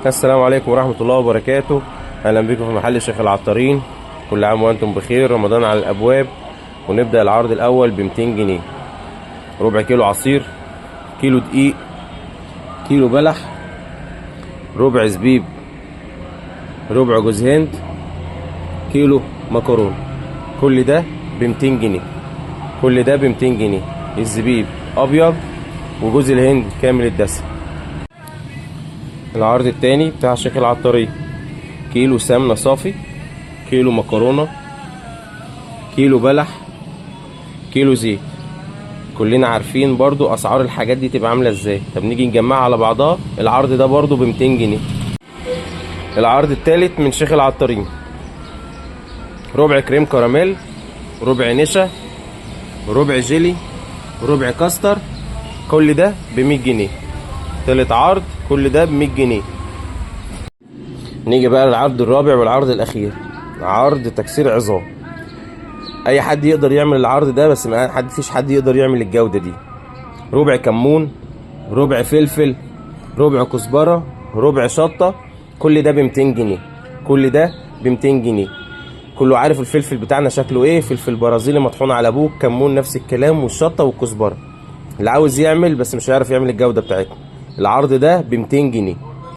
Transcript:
السلام عليكم ورحمة الله وبركاته. أهلا بكم في محل شيخ العطارين. كل عام وأنتم بخير. رمضان على الأبواب، ونبدأ العرض الأول ب 200 جنيه. ربع كيلو عصير، كيلو دقيق، كيلو بلح، ربع زبيب، ربع جوز هند، كيلو مكرونة. كل ده ب 200 جنيه. كل ده ب 200 جنيه. الزبيب أبيض وجوز الهند كامل الدسم. العرض التاني بتاع شيخ العطارين: كيلو سمنة صافي، كيلو مكرونة، كيلو بلح، كيلو زيت. كلنا عارفين برضو اسعار الحاجات دي تبقى عاملة ازاي. طب نيجي نجمعها على بعضها. العرض ده برضو ب 200 جنيه. العرض التالت من شيخ العطارين: ربع كريم كراميل، ربع نشا، ربع جيلي، ربع كاستر. كل ده ب 100 جنيه. تالت عرض، كل ده ب 100 جنيه. نيجي بقى للعرض الرابع والعرض الاخير، عرض تكسير عظام. اي حد يقدر يعمل العرض ده، بس ما حد فيش حد يقدر يعمل الجودة دي. ربع كمون، ربع فلفل، ربع كزبرة، ربع شطة. كل ده ب 200 جنيه. كل ده ب 200 جنيه. كله عارف الفلفل بتاعنا شكله ايه، فلفل برازيلي مطحون على ابوه. كمون نفس الكلام، والشطة والكزبرة. اللي عاوز يعمل بس مش هيعرف يعمل الجودة بتاعتنا. العرض ده ب 200 جنيه.